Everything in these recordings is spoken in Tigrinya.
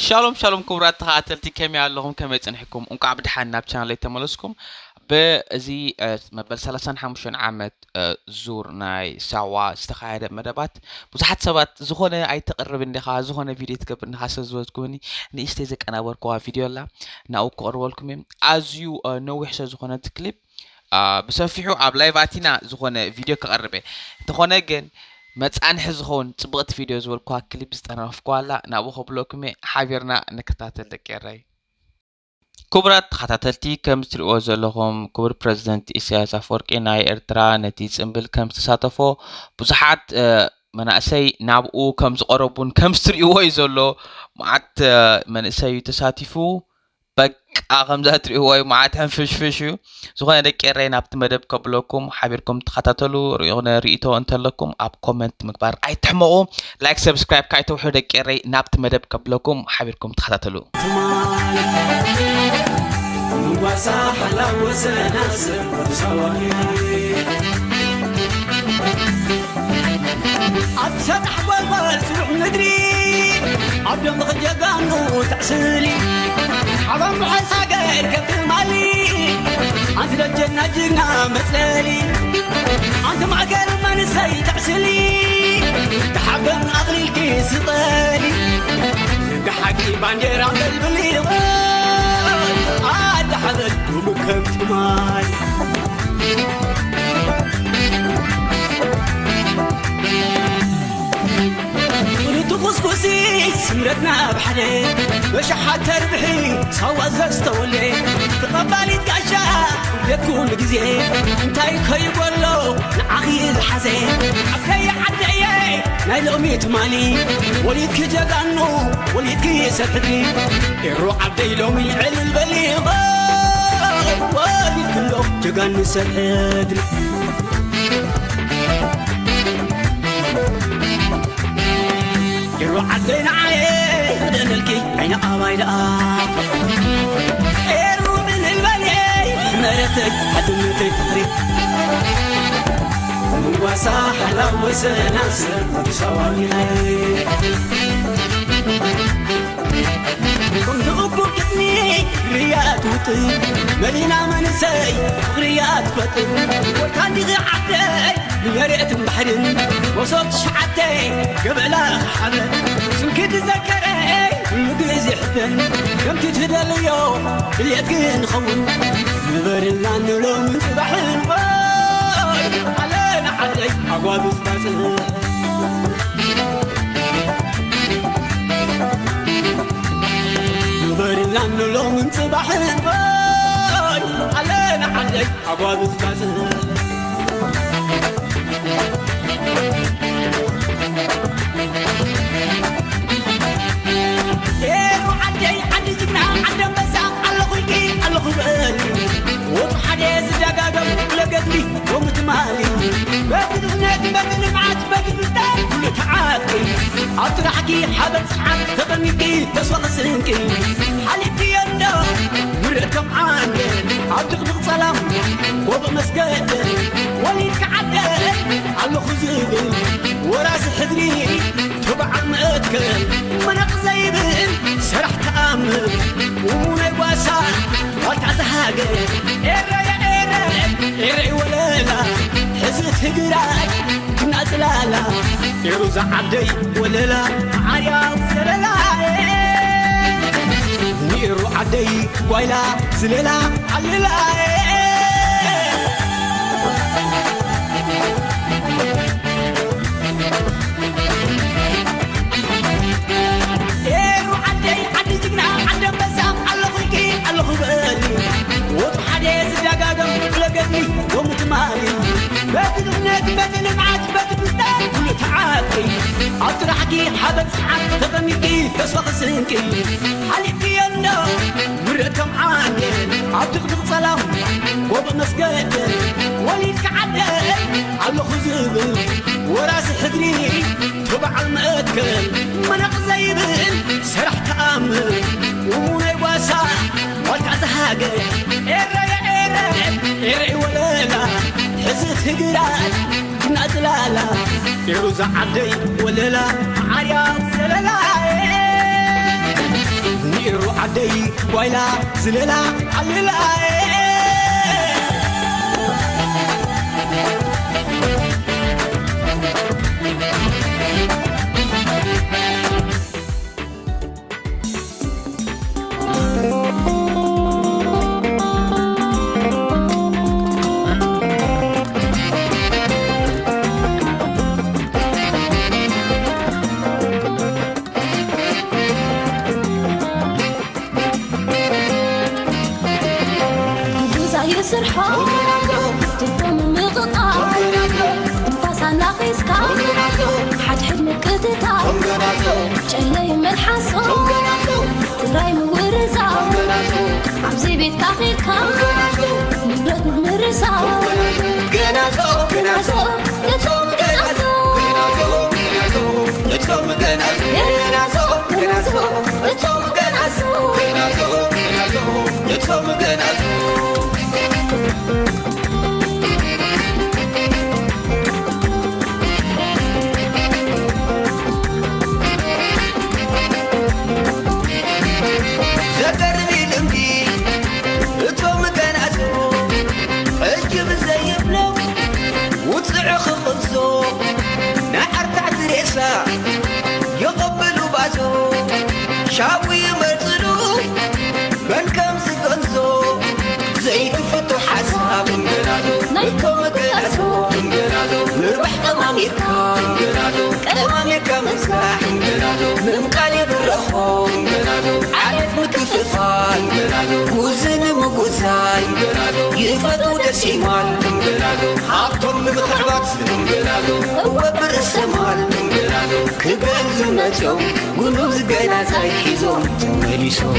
ሻሎም ሻሎም ክቡራት ተኸታተልቲ፣ ከመይ ኣለኹም? ከመይ ጸኒሕኩም? እንቋዕ ብደሓን ናብ ቻናለይ ተመለስኩም። በዚ መበል ሰላሳን ሓሙሽተን ዓመት ዙር ናይ ሳዋ ዝተኻየደ መደባት ብዙሓት ሰባት ዝኾነ ኣይተቕርብን ዲኻ፣ ዝኾነ ቪድዮ ትገብር እንዲኻ ስለ ዝበዝኩምኒ ንእሽተይ ዘቀናበርኩዋ ቪድዮ ኣላ፣ ናብኡ ክቕርበልኩም እየ። ኣዝዩ ነዊሕ ስለ ዝኾነ እቲ ክሊፕ ብሰፊሑ ኣብ ላይቭ ኣቲና ዝኾነ ቪድዮ ክቐርብ እየ። እንተኾነ ግን መጻንሒ ዝኸውን ጽብቕቲ ቪድዮ ዝበልኩዋ ክሊፕ ዝጠናፍኩዋ ኣላ፣ ናብኡ ከብለኩም እየ። ሓቢርና ንከታተል ደቂ ኤረይ። ክቡራት ተኸታተልቲ፣ ከም እትሪእዎ ዘለኹም ክቡር ፕረዚደንት ኢሳያስ ኣፈወርቂ ናይ ኤርትራ ነቲ ጽምብል ከም ዝተሳተፎ ብዙሓት መናእሰይ ናብኡ ከም ዝቐረቡን ከም እትሪእዎ እዩ ዘሎ። መዓት መንእሰይ እዩ ተሳቲፉ። በቃ ከምዛ እትሪእዎ እዩ፣ መዓት ሕንፍሽፍሽ እዩ። ዝኾነ ደቂ ኤረይ ናብቲ መደብ ከብለኩም ሓቢርኩም ተኸታተሉ። ርኢኹነ ርእይቶ እንተለኩም ኣብ ኮመንት ምግባር ኣይትሕመቑ። ላይክ ሰብስክራይብ ካይተውሑ ደቂ ኤረይ ናብቲ መደብ ከብለኩም ሓቢርኩም ተኸታተሉ። ትማል ንጓሳ ሓላወሰና ሰብ ሳዋሪ ኣብ ሰጣሕ ጓልጓል ስሩዕ ምድሪ ኣብ ደምኽ ጀጋኑ ተዕስሊ ሓባም ብሓንሳ ገር ከብቲ ማሊ ኣንቲ ደጀና ጅግና መጽለሊ ኣንቲ ማእከል መንሰይ ተዕስሊ ተሓበን ኣቕሊልኪ ስቐሊ ንሓቂ ባንዴራ መልብሊ ኣዳሓበል ውብከም ትማል ትኹስኩሲ ስምረትና ኣብ ሓደ መሻሓት ተርብሒ ሳዋ ዘስተወለ ተቐባሊት ጋሻ ኩሉ ግዜ እንታይ ከይጎሎ ንዓኺ ዝሓዘ ዓደየ ዓደየ ናይ ሎሚ ትማሊ ወሊድኪ ጀጋኑ ወሊድኪ ሰብ ሕድሪ ኤሮ ዓደይ ሎሚ ዕልል በሊ ወሊድኪ ኣሎ ጀጋኑ ሰብ ሕድሪ ኤሮ ዓደይ ንዓየ ደለልኪ ዓይኒ ኣባይ ደኣ ኤሩ ዕልል በሊ መረተይ ሓድነተይ ፍቕሪ ንጓሳ ሓላወሰና ሰብ ኣዲስ ኣበባ ንእኩብ ግጥሚ ርያ ትውጥን መዲና መንሰይ ፍቕርያ ትፈጥር ወታንዲኺ ዓደይ ንመሬትን ባሕርን መሶብ ትሽዓተ ገብዕላ ክሓበን ስምኪ ትዘከረ ኩሉ ግዜ ሕበን ከምቲ ትደልዮ ድልየትኪ ንኸውን ንበርልና ንሎምን ጽባሕን ኣለና ዓደይ ኣጓብዝ ባጽዕ ንበርና ንሎምን ጽባሕን ኣለና ዓደይ ኣጓብዝ ባጽዕ ኤሩ ዓደይ ዓዲ ጅግና ዓዲ ኣንበሳ ኣለኹ ኢልኪ ኣለኹ በሊ ወጡ ሓደ ዝደጋገም ኩለ ገድሊ ሎሚ ትማሊ በቲ ድኽነት በቲ ልምዓት በቲ ፍልጠት ኩሉ ተዓቂ ኣብ ስራሕኪ ሓበን ሰዓት ተቐሚጥኪ ተስፋ ክስንቂ ሓሊፍክዮ እንዶ ምርእ ከም ዓንደ ኣብ ድቕድቕ ጸላም ጎቦ መስገደ ወሊድኪ ዓደ ኣለኹ ዝብል ወራሲ ሕድሪ ተባዕ መትከል መነቕ ዘይብል ሰራሕ ተኣምር እሙነይ ጓሳ ዋልታ ዝሃገር ኤረየ ኤረ ኤረይ ወለላ ሕዚ ትግራይ ግና ጽላላ ኤሩ ዝዓደይ ወለላ ዓርያ ዘለላ ንኤሩ ዓደይ ጓይላ ዝለላ ዓልላ ኤሩ ዓደይ ዓዲ ጅግና ዓዲ ኣንበሳ ኣለኹ ኢልኪ ኣለኹ በሊ ወጡ ሓደ ዝደጋገም ኩለ ገድሊ ሎሚ ትማሊ በቲ ድኽነት በቲ ልምዓት በቲ ፍልጠት ኩሉ ተዓቂ ኣብ ስራሕኪ ሓበን ሰዓት ተቐሚጥኪ ተስፋ ክስንቂ ሓሊፍክዮ እንዶ ምርእ ከም ዓንየ ኣብ ድቕድቕ ጸላም ጎቦ መስገደ ወሊድኪ ዓደ ኣለኹ ዝብል ወራሲ ሕድሪ ተባዕ መትከል መነቕ ዘይብል ሰራሕ ተኣምር እሙነይ ጓሳ ዋልታ ዝሃገር ኤረየ ኤረ ኤረይ ወለላ ሕዚ ትግራይ ግና ጽላላ ኤሩ ዝዓደይ ወለላ ዓርያ ዘለላ ጓይላ ዝለላ ዓሊላ ጉዛይ ስርሖ ትርፎ ምምቕቓል ትንፋሳ ናኺስካ ሓድሕድ ምቅትታል ጨለይ መልሓሶ ትግራይ ምውርዛው ኣብዚ ቤትካ ኺድካ ንብረት ምምርሳው ገናዞ ገናዞ እቶም ገናዞ ገናዞ እቶም ገናዞ ገናዞ እቶም ገናዞ ገናዞ እቶም ገናዞ ዘገርም እዩ ልምዲ እቶም ገናዞ ሕጂ ብዘይብሎም ውፅዕ ክቕዞ ናይ ኣርታዕቲ ሬሳ የቐብሉ ባዞ ሻቡ ይመፅሉ መን ከም ዝገንዞ ዘይትፈቶ ሓሳብ እቶም ገናዞ ምርባሕ ቀማሚርካ ቀማሚርካ ምዝጋሕ ምእምቃል የብረኾ ዓሌት ምክፍፋል ጉዚ ንምጉዛይ ይፈጥሩ ደሲማል ሃብቶም ንምኽዕባት እወ ብርእሰማል ክገዙ መፅዮም ጉኑብ ዝገናዛይ ሒዞም ተመሊሶም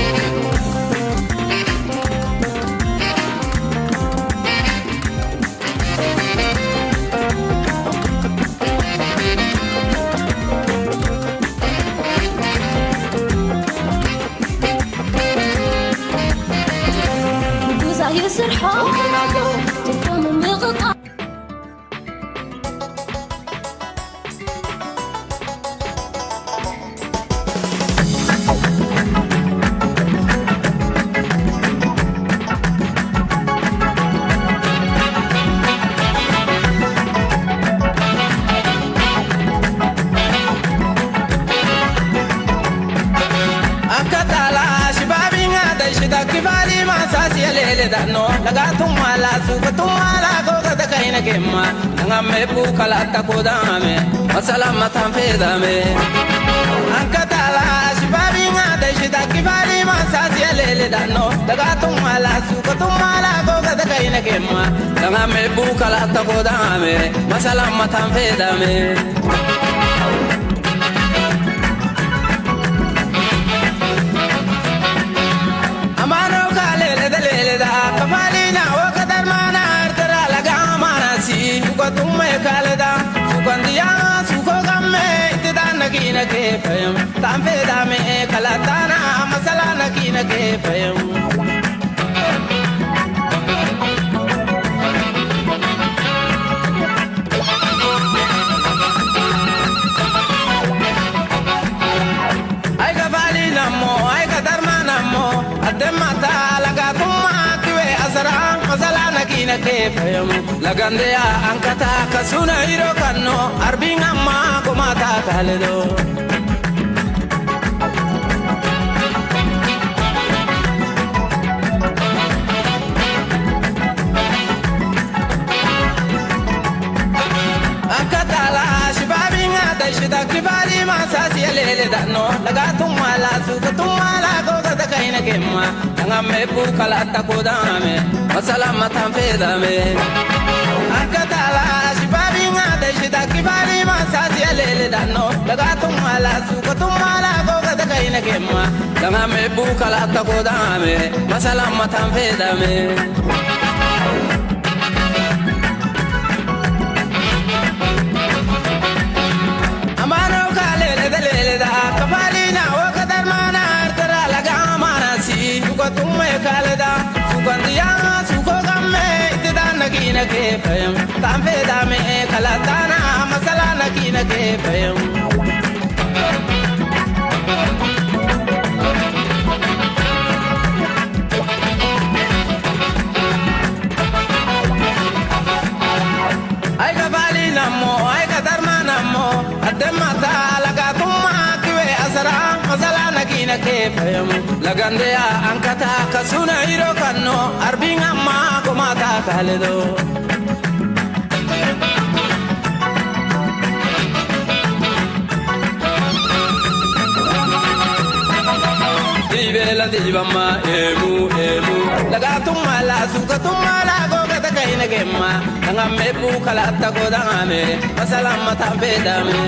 ጉዛይ ስርሖ ትርፎ ምምቕቓል Akatala shibabinga da shida kibali masas yelele da no laga tumala suka tumala ko ga da kaina gemma nanga me pu kala ta ko da me masala matan fe da me Akatala shibabinga da shida kibali masas yelele da no laga tumala suka tumala ko ga da kaina gemma nanga me pu kala ta ko da me masala matan fe da me Amano ka lele da lele da kafalina o kadar mana artara laga mana si ko tumme kalda sukandiya suko gamme itidan nagina ke payam tampe dame kalatana masala nagina ke payam Ay ka fali namo, ay ka darma namo, ademata laga tumma kiwe asara, masala na kina ke fayam, lagande ya ankata kasuna hiro kanno, arbing amma kumata kaledo. Akatala shibabinga da shida kibali masas yelele da no laga tumala suka tumala ko ga da kaina gemma tanga me bu kala ta ko da me masala matan fe da me Akatala shibabinga da shida kibali masas yelele da no laga tumala suka tumala ko ga da kaina gemma tanga me bu kala ta ko da me masala matan fe da me Amano ka lele da lele da kafalina o kadar mana artara laga mana si suko tumme kalda sukandiya suko gamme itidan nagina ke payam tampe dame kalatana masala nagina ke payam Ke fayam lagande ya ankata kasuna iro kanno arbinga ma komata kaledo. Dibela dibama emu emu lagatumala sugatumala gogata kaina gemma. Angame bukala tagodame masalamata bedame.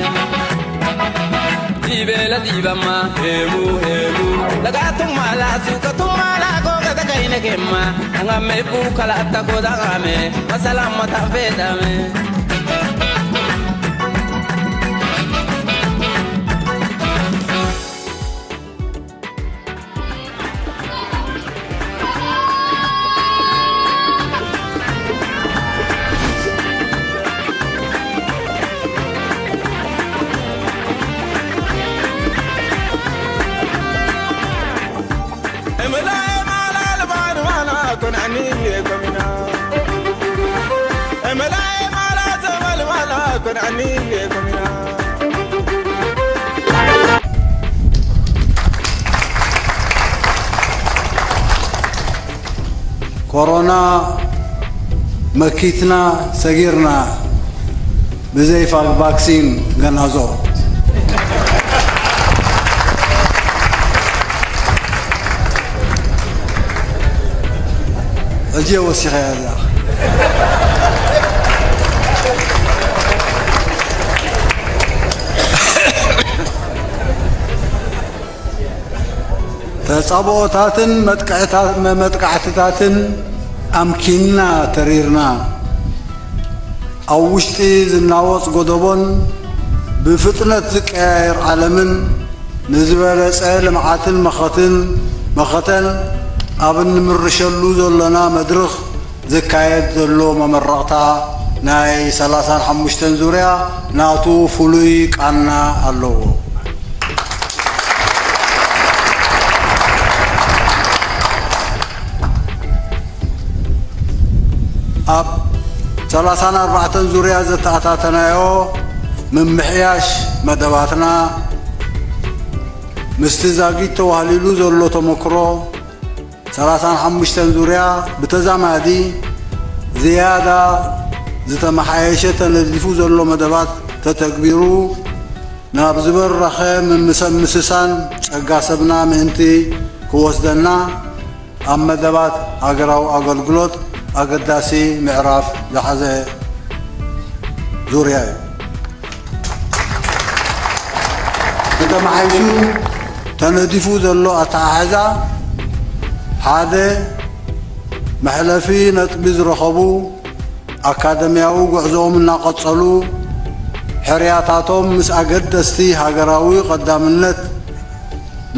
Dibela dibama emu emu lagatumala sugatumala gogata kaina gemma. Angame bukala tagodame masalamata bedame. ኮሮና መኪትና ሰጊርና ብዘይ ፋ- ቫክሲን ገናዞ። ሕጂ ወሲኸያ እዛ። ተጻብኦታትን መጥቃዕትታትን ኣምኪንና ተሪርና፣ ኣብ ውሽጢ ዝናወጽ ጎደቦን ብፍጥነት ዝቀያየር ዓለምን ንዝበለጸ ልምዓትን መኸትን መኸተን ኣብ እንምርሸሉ ዘሎና መድርኽ ዝካየድ ዘሎ መመረቕታ ናይ ሰላሳን ሓሙሽተን ዙርያ ናቱ ፍሉይ ቃና ኣለዎ። ኣብ ሰላሳን ኣርባዕተን ዙርያ ዘተኣታተናዮ ምምሕያሽ መደባትና ምስቲ ዛጊት ተዋህሊሉ ዘሎ ተመክሮ ሰላሳን ሓሙሽተን ዙርያ ብተዛማዲ ዝያዳ ዝተመሓየሸ ተነዲፉ ዘሎ መደባት ተተግቢሩ ናብ ዝበረኸ ምምሰምስሳን ጸጋ ሰብና ምእንቲ ክወስደና ኣብ መደባት ሃገራዊ ኣገልግሎት ኣገዳሲ ምዕራፍ ዝሓዘ ዙርያ እዩ። ብተመሓይሹ ተነዲፉ ዘሎ ኣተሓሕዛ ሓደ መሕለፊ ነጥቢ ዝረኸቡ ኣካደምያዊ ጉዕዞኦም እናቐጸሉ ሕርያታቶም ምስ ኣገደስቲ ሃገራዊ ቐዳምነት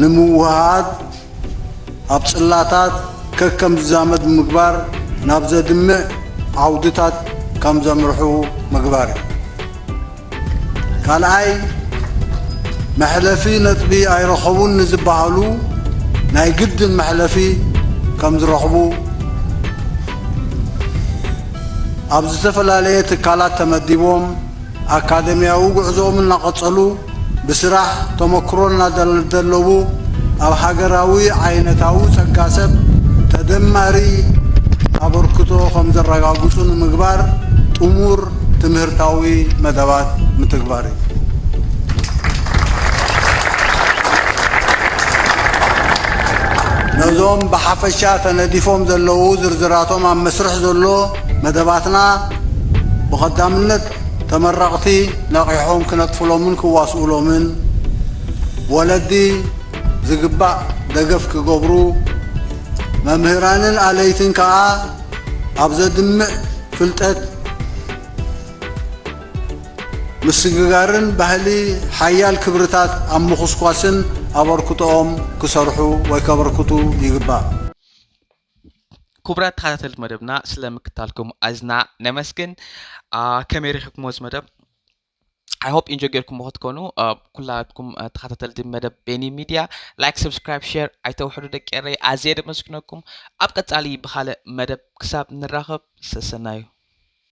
ንምውህሃድ ኣብ ጽላታት ከከም ዝዛመድ ብምግባር ናብ ዘድምዕ ዓውድታት ከም ዘምርሑ ምግባር እዩ። ካልኣይ፣ መሕለፊ ነጥቢ ኣይረኸቡን ንዝበሃሉ ናይ ግድን መሕለፊ ከም ዝረኽቡ ኣብ ዝተፈላለየ ትካላት ተመዲቦም ኣካደምያዊ ጉዕዞኦም እናቐጸሉ ብስራሕ ተመክሮ እናደለቡ ኣብ ሃገራዊ ዓይነታዊ ጸጋ ሰብ ተደማሪ ኣበርክቶ ከም ዘረጋግጹ ንምግባር ጥሙር ትምህርታዊ መደባት ምትግባር እዩ። ነዞም ብሓፈሻ ተነዲፎም ዘለዉ ዝርዝራቶም ኣብ መስርሕ ዘሎ መደባትና ብቐዳምነት ተመረቕቲ ነቒሖም ክነጥፍሎምን ክዋስኡሎምን፣ ወለዲ ዝግባእ ደገፍ ክገብሩ፣ መምህራንን ኣለይትን ከኣ ኣብ ዘድምዕ ፍልጠት ምስግጋርን ባህሊ ሓያል ክብርታት ኣብ ምኹስኳስን ኣበርክቶኦም ክሰርሑ ወይ ከበርክቱ ይግባእ። ክቡራት ተኸታተልቲ መደብና ስለ ምክታልኩም ኣዝና ነመስግን። ከመይ ረኺብኩሞ እዚ መደብ? I hope ኢንጆ ጌርኩሞ ክትኮኑ። ኩላትኩም ተኸታተልቲ መደብ ቤኒ ሚድያ ላይክ፣ ሰብስክራይብ፣ ሼር ኣይተውሕዱ ደቂ ኤረይ። ኣዝየ ደመስግነኩም። ኣብ ቀጻሊ ብኻልእ መደብ ክሳብ ንራኸብ ሰሰናዩ።